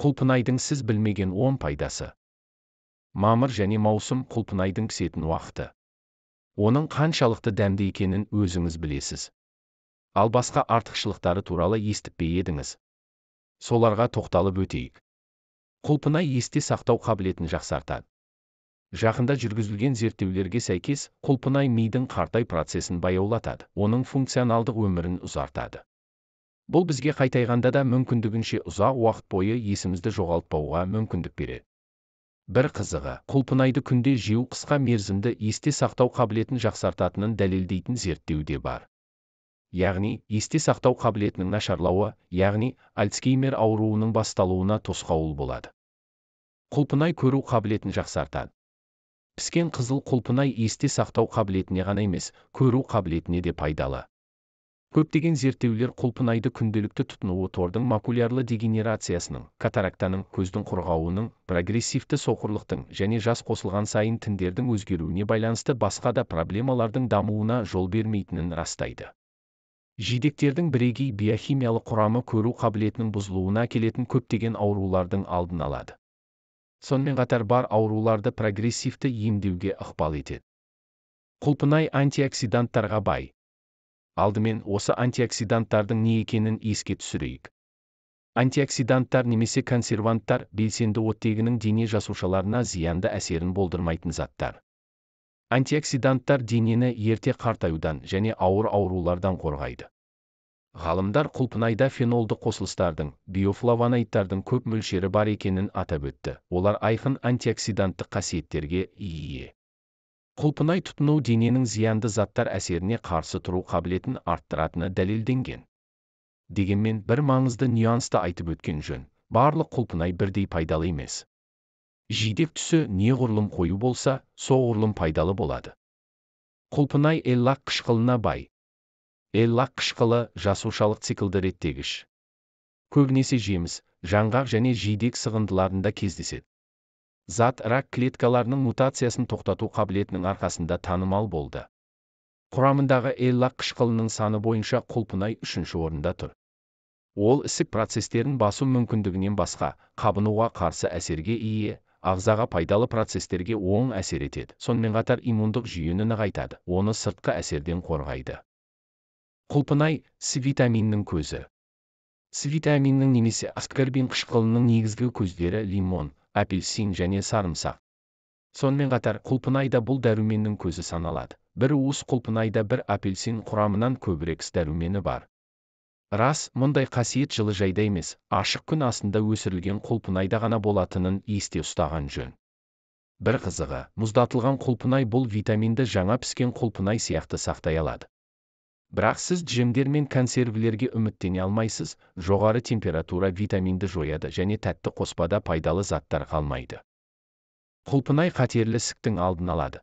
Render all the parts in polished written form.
Құлпынайдың сіз білмеген 10 пайдасы. Мамыр және маусым құлпынайдың пісетін уақыты. Оның қаншалықты дәмді екенін өзіңіз білесіз. Ал басқа артықшылықтары туралы естіп пе едіңіз? Соларға тоқталып өтейік. Құлпынай есте сақтау қабілетін жақсартады. Жақында жүргізілген зерттеулерге сәйкес, құлпынай мидың қартай процесін баяулатады, оның функционалдық өмірін ұзартады. Бұл бізге қайтайғанда да мүмкіндігінше ұзақ уақыт бойы есімізді жоғалтпауға мүмкіндік береді. Бір қызығы, құлпынайды күнде жеу қысқа мерзімді есте сақтау қабілетін жақсартатынын дәлелдейтін зерттеу де бар. Яғни, есте сақтау қабілетінің нашарлауы, яғни Альцгеймер ауруының басталуына тосқауыл болады. Құлпынай көру қабілетін жақсартады. Піскен қызыл құлпынай есте сақтау қабілетіне ғана емес, көру қабілетіне де пайдалы. Көптеген зерттеулер құлпынайды күнделікті тұтынуы тордың макулярлы дегенерациясының, катарактаның, көздің құрғауының, прогрессивті соқырлықтың және жас қосылған сайын тіндердің өзгеруіне байланысты басқа да проблемалардың дамуына жол бермейтінін растайды. Жидектердің бірегей биохимиялық құрамы көру қабілетінің бұзылуына әкелетін көптеген аурулардың алдын алады. Сонымен қатар бар ауруларды прогрессивті емдеуге ықпал етеді. Құлпынай антиоксиданттарға бай. Алдымен осы антиоксиданттардың не екенін еске түсірейік. Антиоксиданттар немесе консерванттар белсенді оттегінің дене жасушаларына зиянды әсерін болдырмайтын заттар. Антиоксиданттар денені ерте қартаюдан және ауыр аурулардан қорғайды. Ғалымдар құлпынайда фенолды қосылыстардың, биофлавоноидтардың көп мөлшері бар екенін атап өтті. Олар айқын антиоксиданттық қасиеттерге ие. Құлпынай тұтыну дененің зиянды заттар әсеріне қарсы тұру қабілетін арттыратыны дәлелденген. Дегенмен бір маңызды нюансты айтып өткен жөн. Барлық құлпынай бірдей пайдалы емес. Жидек түсі неғұрлым қою болса, соғұрлым пайдалы болады. Құлпынай эллак қышқылына бай. Эллак қышқылы жасушалық циклді реттегіш. Көбінесе жеміс, жаңғақ және жидек сығындыларында кездеседі. Зат рак клеткаларының мутациясын тоқтату қабілетінің арқасында танымал болды. Құрамындағы эллак қышқылының саны бойынша құлпынай 3-ші орында тұр. Ол ісік процестерін басу мүмкіндігінен басқа, қабынуға қарсы әсерге ие, ағзаға пайдалы процестерге оң әсер етеді. Сонымен қатар иммундық жүйені нығайтады, оны сыртқы әсерден қорғайды. Құлпынай С витаминінің көзі. С витаминінің немесе аскорбин қышқылының негізгі көздері лимон, апельсин және сарымсақ. Сонымен қатар құлпынай да бұл дәруменнің көзі саналады. Бір уыс құлпынайда бір апельсин құрамынан көбірек С дәрумені бар. Рас, мұндай қасиет жылыжайда емес, ашық күн астында өсірілген құлпынайда ғана болатынын есте ұстаған жөн. Бір қызығы, мұздатылған құлпынай бұл витаминді жаңа піскен құлпынай сияқты сақтай алады. Бірақ сіз джемдер мен консервілерге үміттене алмайсыз, жоғары температура витаминді жояды және тәтті қоспада пайдалы заттар қалмайды. Құлпынай қатерлі ісіктің алдын алады.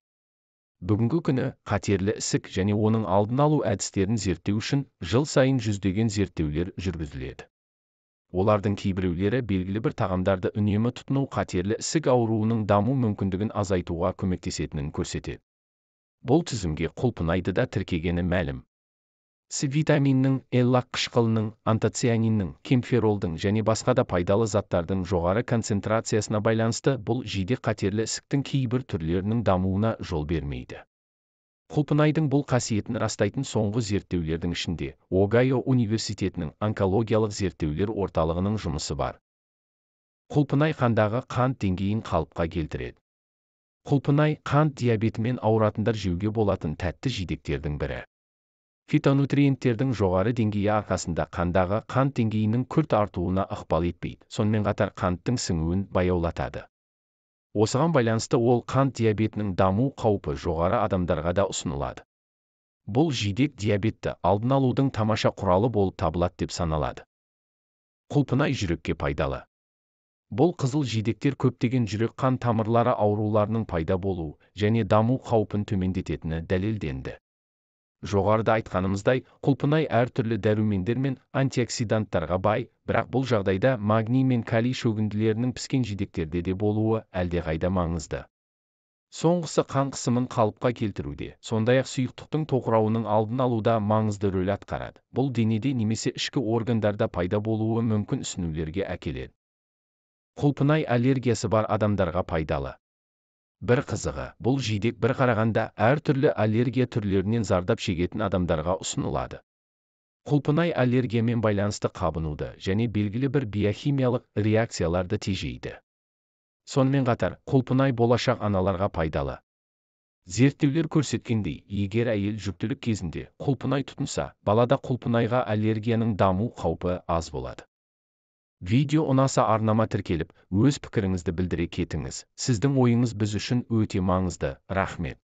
Бүгінгі күні қатерлі ісік және оның алдын алу әдістерін зерттеу үшін жыл сайын жүздеген зерттеулер жүргізіледі. Олардың кейбіреулері белгілі бір тағамдарды үнемі тұтыну қатерлі ісік ауруының даму мүмкіндігін азайтуға көмектесетінін көрсетеді. Бұл тізімге құлпынайды да тіркегені мәлім. С витаминінің, эллак қышқылының, антоцианиннің, кемферолдың және басқа да пайдалы заттардың жоғары концентрациясына байланысты бұл жидек қатерлі ісіктің кейбір түрлерінің дамуына жол бермейді. Құлпынайдың бұл қасиетін растайтын соңғы зерттеулердің ішінде Огайо университетінің онкологиялық зерттеулер орталығының жұмысы бар. Құлпынай қандағы қант деңгейін қалыпқа келтіреді. Құлпынай қант диабетімен ауыратындар жеуге болатын тәтті жидектердің бірі. Фитонутриенттердің жоғары деңгейі арқасында қандағы қант деңгейінің күрт артуына ықпал етпейді, сонымен қатар қанттың сіңуін баяулатады. Осыған байланысты ол қант диабетінің даму қаупі жоғары адамдарға да ұсынылады. Бұл жидек диабетті алдын алудың тамаша құралы болып табылады деп саналады. Құлпынай жүрекке пайдалы. Бұл қызыл жидектер көптеген жүрек қан тамырлары ауруларының пайда болу және даму қаупін төмендететіні дәлелденді. Жоғарыда айтқанымыздай, құлпынай әртүрлі дәрумендер мен антиоксиданттарға бай, бірақ бұл жағдайда магний мен калий шөгінділерінің піскен жидектерде де болуы әлдеқайда маңызды. Соңғысы қан қысымын қалыпқа келтіруде, сондай-ақ сұйықтықтың тоқырауының алдын алуда маңызды рөл атқарады. Бұл денеде немесе ішкі органдарда пайда болуы мүмкін ісінулерге әкеледі. Құлпынай аллергиясы бар адамдарға пайдалы. Бір қызығы, бұл жидек бір қарағанда әртүрлі аллергия түрлерінен зардап шегетін адамдарға ұсынылады. Құлпынай аллергиямен байланысты қабынуды және белгілі бір биохимиялық реакцияларды тежейді. Сонымен қатар, құлпынай болашақ аналарға пайдалы. Зерттеулер көрсеткендей, егер әйел жүктілік кезінде құлпынай тұтынса, балада құлпынайға аллергияның даму қаупі аз болады. Видео ұнаса, арнама тіркеліп, өз пікіріңізді білдіре кетіңіз. Сіздің ойыңыз біз үшін өте маңызды. Рахмет.